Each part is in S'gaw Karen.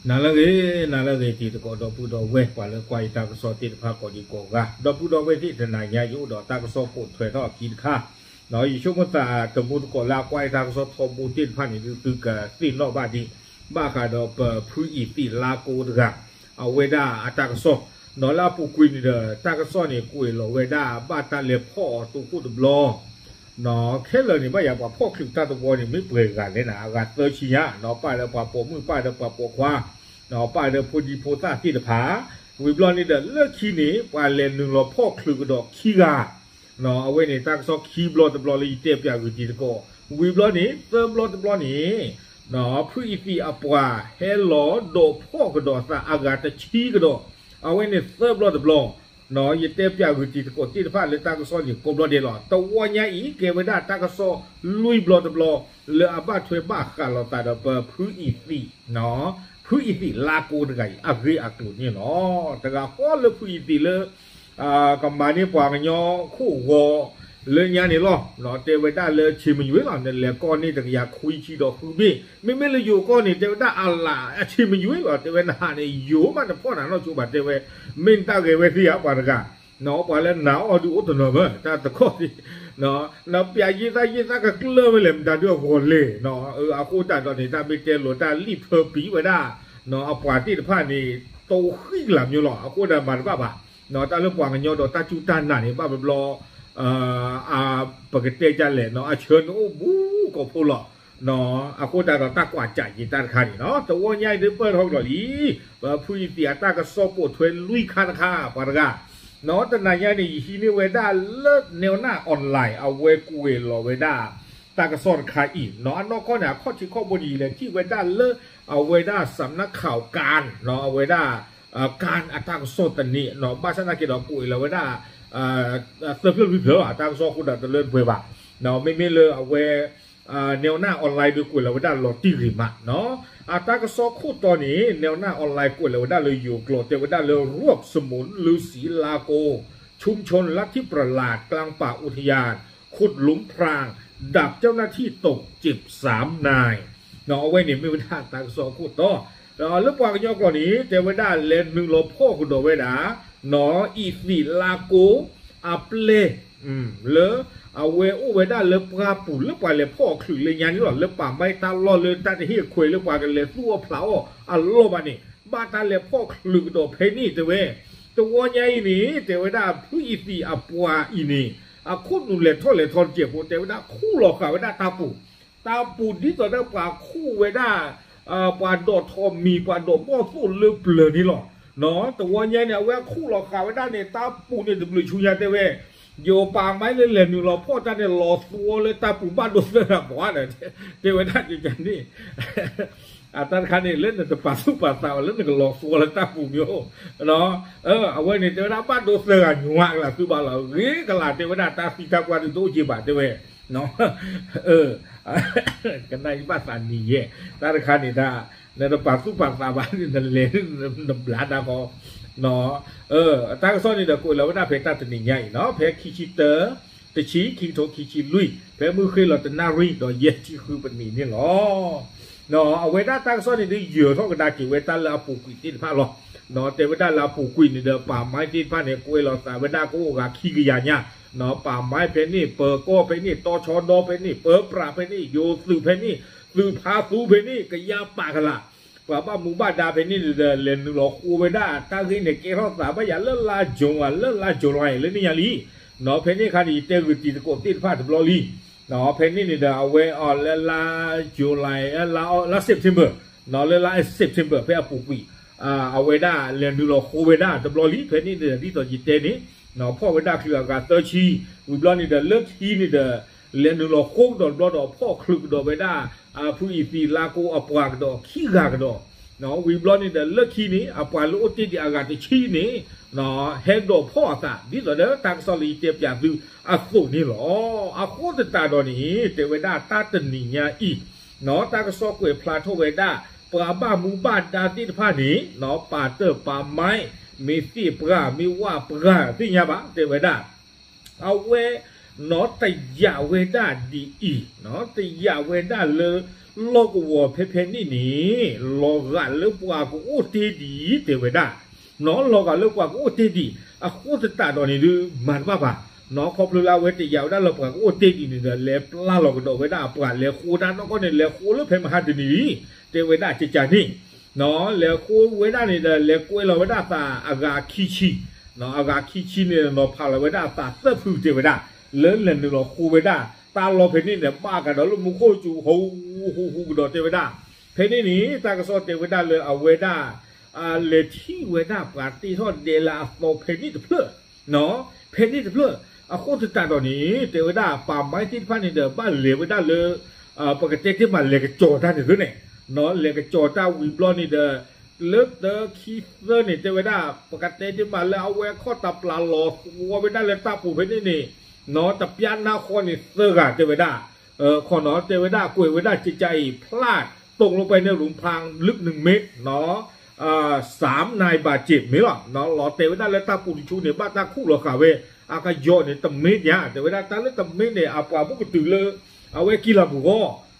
နၤလၢအဂ့ၤ, နၤလၢအဂ့ၤ တံၤသကိးဒီပုၢ်ဒီဝဲၢ် ပှၤလၢကွၢ်ယတၢ်ကစီၣ်သ့ၣ်တဖၣ်ကိးဒံကိးဂၤ, ဒီပုၢ်ဒီဝဲၢ်သ့ၣ် တနၤညါယအိၣ်ဒီးတၢ်ကစီၣ်ပိာ်ထွဲထီၣ်အခံတခါ, ယဆိကမိၣ်သးတမူသကိးလၢအကွၢ်ယတၢ်ကစီၣ်ထီဘိသ့ၣ်တဖၣ်န့ၣ် သုကသ့ၣ်နီၣ်ဘၣ်ဒံး ဘၣ်ဃးဒီးပဖုအံၤသံးလါကိတဂၤ အဝဲဒၣ်အတၢ်ကစီၣ်, နီၢ်လၢအပူၤကွံာ်န့ၣ်ဒီး တၢ်ကစီၣ်န့ၣ် ကွဲးလီၤဝဲဒၣ် ဘၣ်တၢ်လဲၤဖီၣ်အီၤတိခိၣ်တဘျီ နီၢ် ခဲလၢာ်န့ၣ် ဘၣ်ယၤပှၤဖီၣ်ချုးတၢ်သဝီန့ၣ် မ့ၢ်ပှဲၤဂၤလဲၣ်နၤ, အဂၤသၢဆံညါ, နီၢ် ပၣ်လၢပှၤပိာ်မုၣ် ပၣ်လၢပှၤပိာ်ခွါ, နီၢ် ပၣ်လၢဖိဒံဖိသၣ်သ့ၣ်တဖၣ်, ဝံၤဘျီန့ၣ်ဒီး လၢခံန့ၣ် ပှၤလဲၤနုာ်လီၤဖီၣ်ချုးကဒီးခံဂၤ, နီၢ် အဝဲန့ၣ် တၢ်ကစီၣ်ခံဘျီတဘျီလၢယတဲပၠးဂုာ်တံၤသကိး, ဝံၤဘျီန့ၣ် သၢဘျီတဘျီန့ၣ် နီၢ် ဖုအံၤသံးအပှၤ ဟဲလီၤဒိးဖီၣ်ကဒီးသးအဂၤတဆံကဒီး, အဝဲန့ၣ်သၢဘျီတဘျီ, နီၢ် ယတဲပၠးဂုာ်တံၤသကိးသ့ၣ်တဖၣ်လၢတၢ်ကစီၣ်န့ၣ် ကိးဘျီဒဲးလီၤ. သဝီညါအံၤ ကဲဝဲဒၣ်တၢ်ကစီၣ်လွံၢ်ဘျီတဘျီ လၢအဘၣ်ထွဲဘၣ်ဃးလိာ်သးဒီးပဖုအံၤသံး, နီၢ် ဖုအံၤသံးလါကိတဂၤအံၤ အဂ့ၢ်အကျိၤန့ၣ်လီၤ. တဂၤဃီလၢဖုအံၤသံးလၢ ကမၤန့ၢ်ပှၤကညီခိၣ်ဂီၤလၢညါန့ၣ်လီၤ. တဲဝဲဒၣ်လၢဆ့မယွ့လီၤ, နလဲၤကီၢ်န့ၣ်တကယၤခွံဆံဒီးဃုဘ့ၣ်, မ့မ့ၢ်လၢယိၤကီၢ်န့ၣ် တဲဝဲဒၣ်အလးအဆ့မယွ့လီၤ, တဲဝဲနဟးန့ၣ် ယိၤမးနဖီၣ်နၤနီၢ်ဆိဘၣ် တဲဝဲ, မ့ၢ်နတၢ်ဂဲၤဝဲသ့ဧါ ပှၤတဂၤ, နီၢ် ပှၤလၢနၤအီၣ်ဒုးအိၣ်တနီၤမး တၢ်တခီၣ်သ့ၣ်, နီၢ် နပၠးယ့သၣ်ယ့သၣ်ကကျၢၢ်ဝဲလဲၣ် မတၤဒုးအဂီၤလဲၣ်, နီၢ် အဃိသတးဒီးန့ၣ် တၢ်မ့ၢ်တဲလိာ်တၢ်လံၣ်ဖၢပံၤဝဲဒၣ်, နီၢ် အပှၤသ့ၣ်တဖၣ်န့ၣ် တအိၣ်ဃံကလၤမ့ၢ်လီၤ, အဃိဒီးမၤတဘၣ်ဘၣ်, နီၢ် တၢ်လၢပှၤကညီဒီးတၢ်စူၢ်တၢ်နာ်န့ၣ် ဘၣ်ဘျီဘျီ ပကတဲဒ်လဲၣ်, နီၢ် အဆၢန့ၣ်အိၣ်ဘူးကိးဖိလီၤ, နီၢ် အဃိသတးဒီးတၢ်ကွၢ်ကၠးယံာ်တၢ်တခါန့ၣ် နီၢ် သဝီညါအံၤဒုးပၢၢ်ထီၣ်ကဒီးလံ, ပဖုအံၤသံးအတၢ်ကစီၣ်ပိာ်ထွဲလွံၢ်ခါတခါ ပှၤတဂၤ, နီၢ် တနၤညါန့ၣ် ယဟံးန့ၢ်ဝဲဒၣ်လၢ နဲဝ်နၢ် online အဝဲကွဲးလီၤဝဲဒၣ် တၢ်ကစီၣ်တခါအံၤ, နီၢ် အနီၢ်ကီၢ်န့ၣ် အခီၣ်ထံးခီၣ်ဘိန့ၣ် ယလဲၤထံၣ်ဝဲဒၣ်လၢ အဝဲဒၣ် စးနၢခးကၣ် နီၢ် အဝဲဒၣ် ကၣ်အတၢ်ကစီၣ်တန့ၢ်, နီၢ် ဘၣ်ဆၣ်သနာ်က့ဒီးကွဲးလီၤဝဲဒၣ် သၢဖျၢၣ်လွံၢ်ဖျၢၣ်လီၤ အတၢ်ကစီၣ်အဃိဒီးတလၢတပှဲၤဘၣ်, နီၢ် မ့မ့ၢ်လၢအဝဲ နဲဝ်နၢ် online ဒုးကွဲးလီၤဝဲဒၣ်လီၤတံၢ်ဂ့ၤမး, နီၢ် အတၢ်ကစီၣ်ခိၣ်တီန့ၣ် နဲဝ်နၢ် online ကွဲးလီၤဝဲဒၣ်လၢယိၤကျိာ် တဲဝဲဒၣ်လၢ ร่วมสมุนฤๅษีลาโก ชุมชนลัทธิประหลาดกลางป่าอุทยาน ขุดหลุมพราง ดับเจ้าหน้าที่ตกเจ็บสามนาย နီၢ် အဝဲန့ၣ်မ့ၢ်ဝဲဒၣ်တၢ်ကစီၣ်ခိၣ်တီ, လၢပှၤကညီကျိာ်န့ၣ် တဲဝဲဒၣ်လဲၤနုာ်လီၤဖီၣ်ကဒီးဝဲဒၣ် နီၢ် အံၤသံးလါကိ အပျဲၢ် လၢ အဝဲအိၣ်ဝဲဒၣ်လၢပှၢ်ပူၤလၢပှၤလဲၤဖီၣ်အီၤချုးလၢညါန့ၣ်လီၤ, လၢပာ်မၢ်တၢ်လီၢ်လၢတၢ်တဟ့ၣ်ခွဲးလၢပှၤကလဲၤသူၣ်အီၣ်ဖျးအီၣ်အလီၢ်ဘၣ်န့ၣ် ဘၣ်တၢ်လဲၤဖီၣ်ချုးကဒီးဖဲန့ၣ်တဲဝဲ, သဝီညါအံၤန့ၣ် တဲဝဲဒၣ်ဖုအံၤသံးအပှၤအံၤန့ၣ် အခိၣ်နူာ်လဲၤထီၣ်လဲၤထီတစဲးဖိ တဲဝဲဒၣ်ခူၣ်လီၤဃာ်ဝဲဒၣ်တၢ်ပူၤ, တၢ်ပူၤဒ်သိးဒီးပှၤခူၣ်ဝဲဒၣ် ပှၤဒိးထီၣ်မံၤ ပှၤဒိးဘီၣ်သိၣ်လၢပျၢၤန့ၣ်လီၤ, နီၢ် သဝီညါန့ၣ် အဝဲခူၣ်လီၤဃာ်ဝဲဒၣ်န့ၣ် တၢ်ပူၤန့ၣ်တဘျုးဆူညါတဲဝဲ, ယိၤပာ်မၢ်လၢလဲၤနုာ်လီၤဖီၣ်တၢ်န့ၣ် လီၤသဝီလၢတၢ်ပူၤဘၣ်ဒိသၢဂၤပှၤဒီး တဲဝဲဒၣ်န့ၣ် အတၢ်တခါန့ၣ် လၢနတပာ်သူၣ်ပာ်သးဘၣ်လၢနကလီၤသဝီလၢတၢ်ပူၤမ့ၢ်အိၣ်, အဝဲန့ၣ်တဲဝဲဒၣ်ဘၣ်ဒိသၢဂၤညါကလၤသုဘၣ်လီၤ ဂ့ၤကလၤတဲဝဲဒၣ်တၢ်သံတၢ်ပှၢ်ဒုးတအိၣ်က့ၤဘၣ်တဲဝဲ ကနၣ်ယဘၣ်သးနံၤယဲၢ်, တၢ်တခါန့ၣ်တၢ် နတပာ်သူၣ်ပာ်သးဘၣ်န့ၣ် နလဲၤနဘျါတၢ်ဃီ, တၢ်ကစီၣ်န့ၣ်ဒီးကွဲးလီၤဝဲဒၣ်ဖဲတၢ်တနံၤညါအံၤနီၤ ဖဲခံဆံတၢ တဆံ ခံကထိခံဆံလွံၢ် ဖဲမုၢ်ဃ့လီၤတနၣ်ရံၣ်ဒီးယဲၢ်ဆံဃုပနံးန့ၣ်လီၤ. အဝဲဒၣ်တၢ်ကစီၣ်န့ၣ်ဒုးယၢၤထီၣ်ကဒါက့ၤဝဲတၢ်လၢအပူၤကွံာ်သ့ၣ်တဖၣ်လီၤ. တဲဝဲဒၣ်လၢအပူၤကွံာ်န့ၣ်ဒီး ပာ်မၢ်သ့ၣ်တဖၣ်န့ၣ် ကွဲးလီၤသးဝဲဒၣ်ကအိၣ်ဂၤခံကယၤညါ, ပာ်မၢ်ဖဲန့ၣ် ပၢၤကီၢ်ဖဲန့ၣ် တီဆှီဒီဖဲန့ၣ် ပၢၤပြးဖဲန့ၣ် ယိၤသုးဖဲန့ၣ် သုးဖါသူဖဲန့ၣ် ကယၤပာ်ကလာ် ပှၤဘၣ်မူဘၣ်ဒါဖဲန့ၣ်ဒီး လဲၤနုာ်လီၤဃိဝဲဒၣ် တၢ်ဂ့ၢ်န့ၣ်ကဲထီၣ်သးဘၣ်ယၤလၢလါ July လၢလါ July လၢန့ၣ်ညါလံ. ဖဲန့ၣ်အခါန့ၣ် ယတဲဂုာ်တံၤသကိးသ့ၣ်တဖၣ်တဘျီလံ. ဖဲန့ၣ်န့ၣ်ဒီး အဝဲအီၤလၢလါ July လါ September လၢလါ September ဖဲအပူၤကွံာ် အဝဲဒၣ်လဲၤနုာ်လီၤဃိဝဲဒၣ်တဘျီလံ. ဖဲန့ၣ်န့ၣ်ဒီး ဒ်သိးယတဲန့ၣ် ဖီၣ်ဝဲဒၣ်ချုးအဂၤသၢဆံ, ဝံၤဘျီန့ၣ်ဒီး လၢခံန့ၣ်ဒီး လဲၤနုာ်လီၤဃိကဒီးတဘျီဒီး ဖီၣ်ချုးကဒီးဝဲဒၣ် ဖုအံၤသံးလါကိအပှၤကဒီးခံဂၤကဒီး, ဝံၤဘျီန့ၣ်ဒီး လၢခံန့ၣ် အပှၤလၢအိၣ်တ့ၢ်ဒံးအဂၤတဆံန့ၣ် ဟဲဒိးဖီၣ်အသး ဒ်သိးဒီးတၢ်ကစီၣ်လၢယတဲပၠးသုအသိးန့ၣ်လီၤ. အဃိသတးဒီးန့ၣ် တဲဝဲဒၣ်တၢ်တနံၤညါအံၤ တၢ်ကစီၣ်ကွဲးဖျါထီၣ်ဝဲဒၣ် ပှၤဘၣ်မူဘၣ်ဒါသ့ၣ်တဖၣ်န့ၣ် ပာ်တၢၢ်ပာ်မၢ် မ့ၢ်သ့ၣ်ပှၢ် မ့ၢ်ဝၣ်ပှၢ် သ့ၣ်ညါဘၣ် တဲဝဲဒၣ် အဝဲ နီၢ်တယာ်ဝဲဒၣ်ဒ်အံၤ, တယာ်ဝဲဒၣ်လၢ လီၢ်ကဝီၤဖဲဖဲန့ၣ်န့ၣ် လီၤဂာ်လၢပှၤကအိၣ်တ့ၢ်ဒံးတဲဝဲဒၣ်, နီၢ်လီၤဂာ်လၢပှၤကအိၣ်တ့ၢ်ဒံး အဃိသတးဒီးန့ၣ်ဒုးမၤတဘၣ်ဘၣ်, နီၢ်ခီဖျိလၢအဝဲတယာ်ဝဲဒၣ်လၢပှၤကအိၣ်တ့ၢ်ဒံးန့ၣ်ဒီး လဲၤပျၢ်လီၤကဒီးဝဲဒၣ်အပှၤ လဲၤဃိတၢ်နီၢ်ကီၢ်န့ၣ် လဲၤဃိလၢဖဲမဟါတနံၤလံ တဲဝဲဒၣ်ကကန့ၣ် နီၢ်လဲၤဃိဝဲဒၣ်န့ၣ်ဒီး လဲၤကွဲလီၤဝဲဒၣ်အသးအဂၤခံဆံ, နီၢ်အဂၤခံဆံန့ၣ် နီၢ်ဖးလီၤဝဲဒၣ်အသးသၢဖုတဲဝဲဒၣ်, လၢလဲၤနုာ်လီၤဃိဝဲဒၣ် တၢ်လီၢ်ဖဲန့ၣ်န့ၣ် ဘၣ်ကဒီးလၢမူခိၣ်စူၤ ဟူးဟူးဟူးကဒီးတဲဝဲဒၣ်, ဖဲန့ၣ်န့ၣ် တၢ်ကစီၣ်တဲဝဲဒၣ်လၢအဝဲဒၣ် လဲၤထံၣ်ဝဲဒၣ်ပှၤတ့ထီၣ်ဒဲလၢအသီဖဲန့ၣ်တဖျၢၣ် နီၢ်ဖဲန့ၣ်တဖျၢၣ်, အဃိသတးဒီးန့ၣ် တဲဝဲဒၣ်ပှၤမါသ့ၣ်တဖၣ်န့ၣ်ဒီး ဘၣ်လဲၤဝဲဒၣ်လၢ ပကတဲတ့ၢ်မးလဲၤကစီၤတၢ်န့ၣ်သ့န့ၣ်, နီၢ်လဲၤကစီၤတၢ်ဝံၤဘျီန့ၣ်ဒီး လၢတၢခံသၢန့ၣ် တဲဝဲဒၣ် ပကတဲတ့ၢ်မးလၢအဝဲခီၣ်တပျးလီၤသဝီဝဲဒၣ်လၢတၢ်ပူၤဖဲန့ၣ်န့ၣ်, နီၢ်တပျၢ်နၢ်ဃီန့ၣ်သၢဂၤတဲဝဲဒၣ်, ခီနီၢ်တဲဝဲဒၣ်ကွဲးဝဲဒၣ်ကကအံၤ ဖျၢၣ် ตกลงไปในหลุมพรางลึกหนึ่งเมตร နီၢ် สามนายบาดเจ็บ မ့ၢ်လီၤ, နီၢ်လီၤတဲာ်ဝဲဒၣ်လၢတၢ်ပူၤတဆူန့ၣ် ဘၣ်တၢ်ခူၣ်လီၤဃာ်ဝဲ အကယီာ်န့ၣ် တမ့ၢ်ညါ တဲဝဲဒၣ်တၢ်လၢတမ့ၢ်န့ၣ် အပှၤမုၢ်ကတုၤလၢ အဝဲကံလၤပူၤ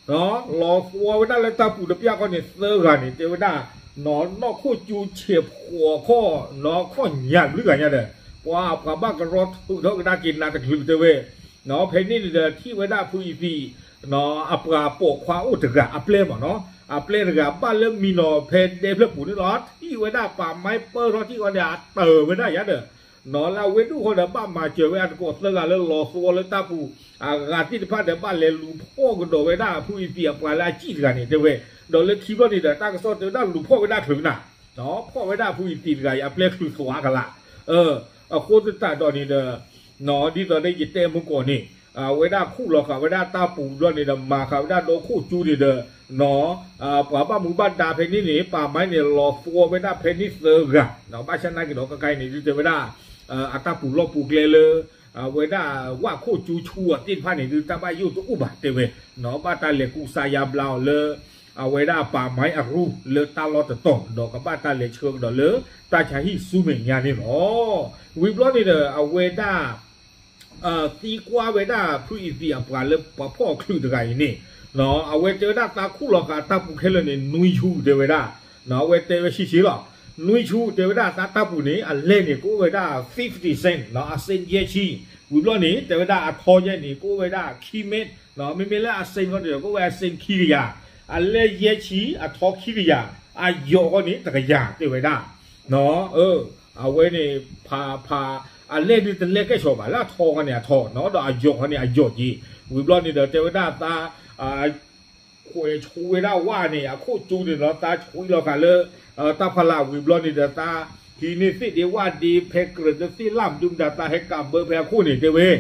ဂီၢ် လီၤသဝီဝဲဒၣ်လၢတၢ်ပူၤတပျၢ်ဃီန့ၣ်သၢဂၤန့ၣ် တဲဝဲဒၣ် နီၢ်နီၢ်ခိၣ်ကၠူဆဲးဖှီၣ်ခီၣ် နီၢ်ခီၣ်ညၣ်ဘျုးဂၤညါဒီး ပှၤပှၤဘၣ်ကရီထုးထီၣ်ကဒါက့ၤနးတချုးတဲဝဲ နီၢ်ဖဲန့ၣ်န့ၣ်ဒီး ထံၣ်ဝဲဒၣ်ဖုအံၤသံး နီၢ်အပှၤပိာ်ခွါအိၣ်တဂၤ အပျဲၢ်မးနီၢ် အပျဲၢ်တဂၤဘၣ်လၢမံနီၤဖဲဒဲဖျၢၣ်ပူၤန့ၣ်လီၤ. ထံၣ်ဝဲဒၣ်ပာ်မါပၢၢ်ထီၣ်ထံၣ်ဃီန့ၣ် အတၢၢ်ဝဲဒၣ်ယါဒီး နီၢ်လၢအဝဲဒၣ်ဃီဒီး ဘၣ်မၤစၢၤဝဲအသကိးသၢဂၤလၢလီၤသဝီလၢတၢ်ပူၤ အဂၤသ့ၣ်တဖၣ်ဒီး ဘၣ်လဲၤလူၤဖီၣ်ကဒီးဝဲဒၣ်ဖုအံၤသံးအပှၤလၢအစံၣ်တဂၤန့ၣ်တဲဝဲ ဒီးလၢခံဘျီန့ၣ်ဒီး တၢ်ကစီၣ်တဲဝဲဒၣ်လူၤဖီၣ်ဝဲဒၣ်ချုးနၤ ဖီၣ်ဝဲဒၣ်ဖုအံၤသံးတဂၤအံၤ အပျဲၢ်ချုးသွးကလာ် အဃိသတးဒီးန့ၣ်ဒီး ဒ်သိးဒီးယတဲမုၢ်ကီၢ်န့ၣ် အဝဲဒၣ်ခူၣ်လီၤဃာ်ဝဲဒၣ်တၢ်ပူၤဘျီန့ၣ်ဒီး မၤဃာ်ဝဲဒၣ်ဒီခိၣ်ကၠူန့ၣ်ဒီး နီၢ် ပှၤဘၣ်မူဘၣ်ဒါဖဲန့ၣ်န့ၣ် ပာ်မါန့ၣ်လီၤသဝီဝဲဒၣ်ဖဲန့ၣ်သၢဂၤ နီၢ်ဘၣ်ဆၣ်နာ်က့ၤဒီးကကါအံၤန့ၣ်ဒုးတဲဝဲဒၣ် အတၢ်ပူၤလီၢ်ပူၤကျဲလၢ အဝဲဒၣ်ဝၣ်ခိၣ်ကၠူဆူအီၤသ့ၣ်တဖၣ်န့ၣ်ဒုး တၢ်ဘၣ်ယိၣ်တအိၣ်ဘၣ်တဲဝဲ နီၢ်ဘၣ်တၢ်လဲၤကူစါယါဘျါအီၤလၢ အဝဲဒၣ်ပာ်မါအရူလၢတၢ်လီၢ်တတီၤ ဒီးကဘၣ်တၢ်လဲၤဆှၢကဒီးလၢ တၢ်ဆါဟံၣ်ဆူမဲာ်ညါန့ၣ်လီၤ. ဝံၤဘျီန့ၣ်ဒီး အဝဲဒၣ် သံကွၢ်ဝဲဒၣ်ဖုအံၤသံးအပှၤလၢပှၤဖီၣ်အချုးတဂၤအံၤန့ၣ် နီၢ် အဝဲတဲဝဲဒၣ်သးခူၣ်လီၤဃာ်တၢ်ပူၤခဲလၢာ်န့ၣ် နွံဆူတဲဝဲဒၣ် နီၢ် အဝဲတဲဝဲဆံးဆံးလီၤ. နွံဆူတဲဝဲဒၣ်သးတၢ်ပူၤန့ၣ် အလဲၢ်န့ၣ် ကအိၣ်ဝဲဒၣ် fifty cent နီၢ် အစ့ယဲၢ်ဆံ ဝံၤဘျီန့ၣ် တဲဝဲဒၣ်အထီယဲၢ်န့ၣ် ကအိၣ်ဝဲဒၣ်ခံမ့ၢ် နီၢ် မ့မ့ၢ်လၢအစ့န့ၣ်ဒီး ကအိၣ်ဝဲအစ့ခံကယၤ အလဲၢ်ယဲၢ်ဆံ အထီခံကယၤ အယိာ်ဃီန့ၣ် တကယၤတဲဝဲဒၣ် နီၢ် အဝဲန့ၣ် ဖးဖး အလဲၢ်ဒုးတလဲၢ်ကဲၣ်ဆိးဘၣ် လၢအထီဃီန့ၣ်အထီ နီၢ် ဒီးအယိာ်ဃီန့ၣ်အယိာ်က့ၤ ဝံၤဘျီန့ၣ်ဒီး တဲဝဲဒၣ်သး ခွဲးဆူဝဲဒၣ်ဝၣ်န့ၣ် အခိၣ်ကၠူန့ၣ်လီၤ သးဆူအံၤလီၤဃာ်လၢ တၢ်ဖးလၢ်ဝံၤဘျီန့ၣ်ဒီး သးဟံးန့ၢ်သ့ၣ်ဒ့ဝၣ်ဒ့ ဖဲကြၢးဒီးသ့ၣ်လၢ်မဒုမတၤ သးဟဲကးဘၢဖဲအခိၣ်န့ၣ်တဲဝဲ ဒ်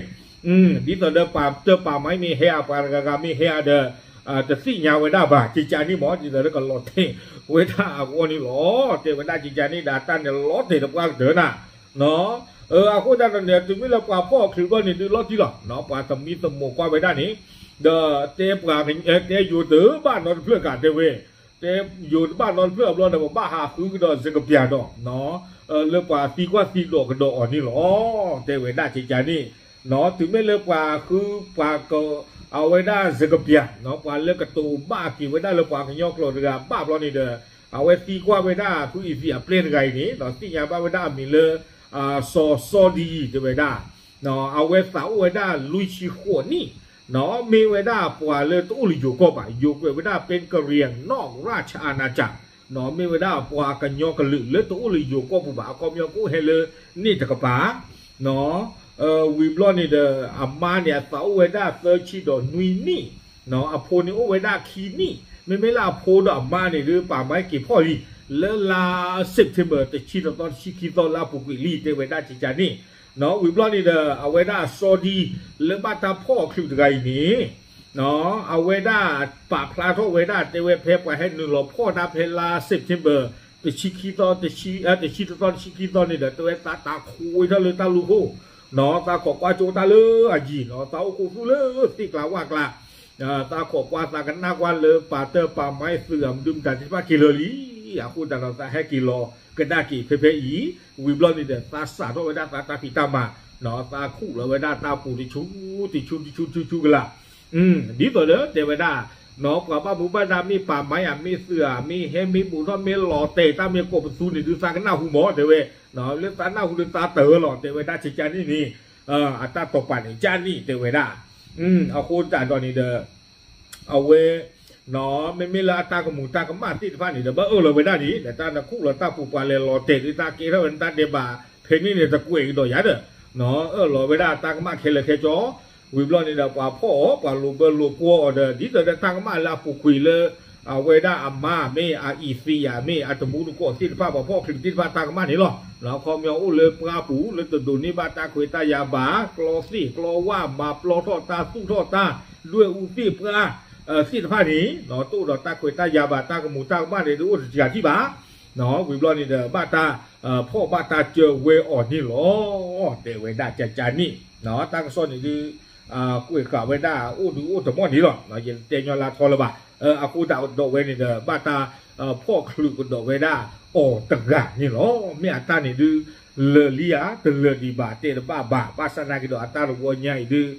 သိးဒီးပာ်တၢ်ပာ်မါမ့ၢ်ဟဲအပှၤတဂၤဂၤမ့ၢ်ဟဲအဒီး တသ့ၣ်ညါဝဲဒၣ်ဘၣ် ကကန့ၣ်မ့ၢ် ဒ်သိးဒီးကလီၤတဲာ်ဝဲဒၣ်အဂီၢ်န့ၣ်လီၤ တဲဝဲဒၣ်ကကန့ၣ်ဒီး တၢ်န့ၣ်လီၤတဲာ်တပှၢ်ကတၢၢ်နၤ နီၢ် အဃိသတးဒီးန့ၣ် တုၤမ့ၢ်လၢပှၤဖီၣ်အချုးဘျီန့ၣ်ဒုး လီၤတံၢ်လီၤ နီၢ် ပှၤသမံသမိးကွၢ်ဝဲဒၣ်န့ၣ် ဒီးတဲပှၤ တဲယိၤတဘၣ်နီတဖျၢၣ်ကးတဲဝဲ တဲယိၤတဘၣ်နီတဖျၢၣ်အဘျီဒီး ပဘၣ်ဟးဃုကဒီးစကပၤဒီး နီၢ် လၢပှၤသံကွၢ်သံဒိးကဒီးအီၤန့ၣ်လီၤ တဲဝဲဒၣ်ကကန့ၣ် နီၢ် တုၤမ့ၢ်လၢပှၤဃုပှၤက အဝဲဒၣ်စကပၤ နီၢ် ပှၤလၢကတိၤဘၣ်က့ၤဝဲဒၣ်လၢပှၤကညီကျိာ်တဂၤဘၣ်ဘျီန့ၣ်ဒီး အဝဲသံကွၢ်ဝဲဒၣ်ဖုအံၤသံးအပျဲၢ်တဂၤအံၤန့ၣ် ဒီးသ့ၣ်ညါဘၣ်ဝဲဒၣ်အမံၤလၢ စီၤစီၤဒံ တဲဝဲဒၣ် အဝဲသးအိၣ်ဝဲဒၣ်လွံၢ်ဆံဃိးနံၣ် နီၢ် မ့ၢ်ဝဲဒၣ်ပှၤလၢတအိၣ်လၢယိၤကီၢ်ဘၣ် ယိၤကွဲးဝဲဒၣ် เป็นกะเหรี่ยงนอกราชอาณาจักร နီၢ် မ့ၢ်ဝဲဒၣ်ပှၤကညီကလုာ်လၢတအိၣ်လၢယိၤကီၢ်ပူၤဘၣ် အခီပညီကအိၣ်ဟဲလၢန့ၣ်တကပၤ နီၢ် ဝံၤဘျီန့ၣ်ဒီး အမါန့ၣ် အသးအိၣ်ဝဲဒၣ်သၢဆံဒီးနွံနံၣ် နီၢ် အဖိန့ၣ်အိၣ်ဝဲဒၣ်ခံနံၣ် မ့မ့ၢ်လၢအဖိဒီးအမါန့ၣ်ဒုး ပာ်မါက့ၤဖီၣ်လံ လၢလါ September တဆံတသီတဆံခံသီလၢအပူၤကွံာ်လံ တဲဝဲဒၣ်ကကန့ၣ် နီၢ် ဝံၤဘျီန့ၣ်ဒီး အဝဲဒၣ်အစီၤဒံ လၢဘၣ်တၢ်ဖီၣ်အချုးတဂၤအံၤန့ၣ် နီၢ် အဝဲဒၣ်ပာ်ဖျါထီၣ်ဝဲဒၣ်တဲဝဲဖဲပှၤဟဲနုာ်လီၤဖီၣ်တၢ်ဖဲလါ September တဆံခံသီ တဆံ တဆံတသီတဆံခံသီန့ၣ်ဒီး တဲဝဲသးတၢ်ခိးဝဲထီၣ်လၢတၢ်လူၢ်ခိၣ် နီၢ် သးခိးကွၢ်ကၠိတၢ်လၢအယံၤ နီၢ် သးအိၣ်ခိးသူလၢသ့ၣ်ကျါဝၣ်ကျါ သးခိးကွၢ်သးကနၣ်ကွၢ်လၢပာ်တၢ်ပာ်မါသုးအမဒုမတၤသ့ၣ်တဖၣ်က့ၤလၢာ်လံ အဃိသတးဒီးသးဟဲက့ၤလီၤကဒါက့ၤဖဲဖဲအံၤ ဝံၤဘျီန့ၣ်ဒီး သးစးထီၣ်ဝဲဒၣ်သးတၢ်ဖံးတၢ်မၤ သးခူၣ်လီၤဝဲဒၣ်တၢ်ပူၤတဆူ တဆူ တဆူ တဆူကလာ်, ဒ်သိးဒီးတဲဝဲဒၣ် ပှၤဘၣ်မူဘၣ်ဒါမ့ၢ်ပာ်မၤယၤ မ့ၢ်သုးဧါ မ့ၢ်ဟဲမ့ၢ်ဘူးထီၣ် မ့ၢ်လီၤတဲာ်တၢ်မ့ၢ်ကိးပသူန့ၣ်ဒုး သးကနၢ်ဟူမး တဲဝဲ, လၢသးနၢ်ဟူဒီးသးတၢၢ်လီၤ တဲဝဲဒၣ် ကကန့ၣ်န့ၣ် အတၢ်တိာ်ပာ်န့ၣ်ကန့ၣ် တဲဝဲဒၣ်, အဃိသတးဒီးန့ၣ်ဒီး အဝဲ မ့မ့ၢ်လၢအတၢ်ကမူၤတၢ်ကမၣ်သ့ၣ်တဖၣ်န့ၣ်ဒီး ဘၣ်အၢၣ်လီၤဝဲဒၣ်န့ၣ် ဒီးတၢ်နခူၣ်လီၤတၢ်ပူၤ ပှၤလဲၤလီၤတဲာ်ဒုး တၢ်ကဲထီၣ်ဝဲန့ၣ် တၢ်ဒဲးဘး ဖဲန့ၣ်န့ၣ် တကွဲးကဒီးယၤဒီး အၢၣ်လီၤဝဲဒၣ်တၢ်ကမၣ်ခဲလၢာ်ခဲဆ့, ဝံၤဘျီန့ၣ်ဒီး ပှၤဖီၣ်အီၤ ပှၤလိာ်ဘၢလိာ်ကွီအီၤဒီး ဒ်သိးဒီးတၢ်ကမၣ်လၢအပူၤကွံာ်လၢ အဝဲဒၣ်အမါမ့ၢ် အအံၤသံယၤမ့ၢ် အတမူတကိးသ့ၣ်တဖၣ် ပှၤဖီၣ်ချုးသ့ၣ်တဖၣ်တၢ်ကမၣ်န့ၣ်လီၤ. ခီပညီအိၣ်လၢပှၢ်ပူၤ လၢတဒိးန့ၢ်ဘၣ်တၢ်ခွဲးတၢ်ယာ်ဘၣ် ကျီသ့ၣ်ကျီဝၣ် မၤပျီထီၣ်တၢ်သူၣ်ထီၣ်တၢ် ဒွဲၣ်အူသ့ၣ်ပှၢ် သ့ၣ်တဖၣ်န့ၣ် တအိၣ်ဒီးတၢ်ခွဲးတၢ်ယာ်ဘၣ် တၢ်ကမူၤတၢ်ကမၣ်န့ၣ် တအိၣ်တစှၤထံၣ်ဘၣ်. ဝံၤဘျီန့ၣ်ဒီး ဘၣ်တၢ်ဖီၣ်ဘၣ်တၢ်စၢၤဝဲအီၤန့ၣ်လီၤ. တဲဝဲဒၣ်ကကန့ၣ် တၢ်ကစီၣ်န့ၣ်ဒုး ကွဲးဃာ်ဝဲဒၣ်အိၣ်ဒုးအိၣ်တမီၢ်န့ၣ်လီၤ. ယတဲညီလၢထီလၢၤဘၣ်. အဃိသတးဒီးဝဲန့ၣ်ဒီး ဘၣ်တၢ်ဖီၣ်ချုးကဒီးဝဲဒၣ်အီၤတဂၤန့ၣ်လီၤ. မ့ၢ်အတၢ်န့ၣ်ဒုး လၢာ်လံဧါ တလၢာ်ဒံးဘၣ် တဲတဘၣ်ဘၣ်. ဘၣ်ဆၣ်နာ်က့ဒီး အတၢ်တဝီညါအံၤဒုး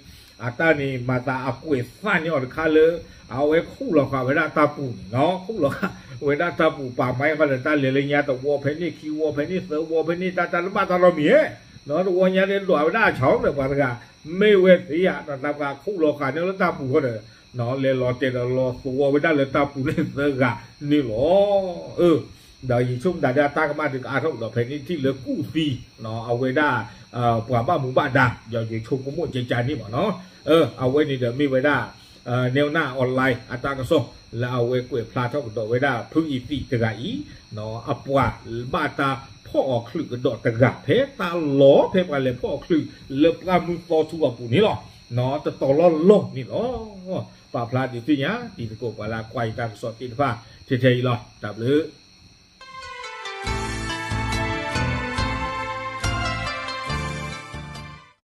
အတၢ်န့ၣ်မၤသးအကွဲးသးန့ၢ်အီၤတခါလၢ အဝဲခူၣ်လီၤဃာ်ဝဲဒၣ်တၢ်ပူၤန့ၣ်လီၤ. ခူၣ်လီၤဃာ်ဝဲဒၣ်တၢ်ပူၤ ပာ်မၤအီၤဘၣ်လၢတၢ်လဲၤလၢညါ တဝီဖဲန့ၣ် ခံဝီဖဲန့ၣ် သၢဝီဖဲန့ၣ် တၢ်တၢ်တဘၣ်တၢ်လီၤမံၤဧဲ တဝီညါန့ၣ်ဒွးဝဲဒၣ်အဆီဒီးပှၤတဂၤ မ့ၢ်ဝဲသ့ဧါ တၢ်ပှၤခူၣ်လီၤဃာ်န့ၢ်လၢတၢ်ပူၤဃီဒီး လဲၤလီၤတဲာ်ဒီးလီၤသဝီဝဲဒၣ်လၢတၢ်ပူၤန့ၣ်သၢဂၤန့ၣ်လီၤ. ဒီးယဆိကမိၣ်တၢ်ဒီးအတၢ်ကမၣ်ဒုးကအါထီၣ်ကဒီးဖဲန့ၣ်ထံၣ်လၢကူၣ်သံ အဝဲဒၣ် ပှၤဘၣ်မူဘၣ်ဒါ ဒီးယဆိကမိၣ်ကကန့ၣ်မးနီၤ. အဝဲန့ၣ်ဒီးမ့ၢ်ဝဲဒၣ် နဲနၢ် online အတၢ်ကစီၣ် လၢအဝဲကွဲးဖျါထီၣ်ကဒီးဝဲဒၣ် ဖုအံၤသံးတဂၤအံၤ အပှၤဘၣ်တၢ်ဖီၣ်အီၤချုးကဒီးတဂၤ ဖဲတၢ်လီၤဖဲပှၤလဲၤဖီၣ်အီၤချုးလၢပှၢ်မုၢ်သီထူအပူၤန့ၣ်လီၤ. တတီၤလီၢ်လီၢ်န့ၣ်လီၤ. ပာ်ဖျါဒုးသ့ၣ်ညါ တံၤသကိးပှၤလၢအကွၢ်ယတၢ်ကစီၣ်သ့ၣ်တဖၣ် ထဲထဲအံၤလီၤ. တၢ်ဘျုး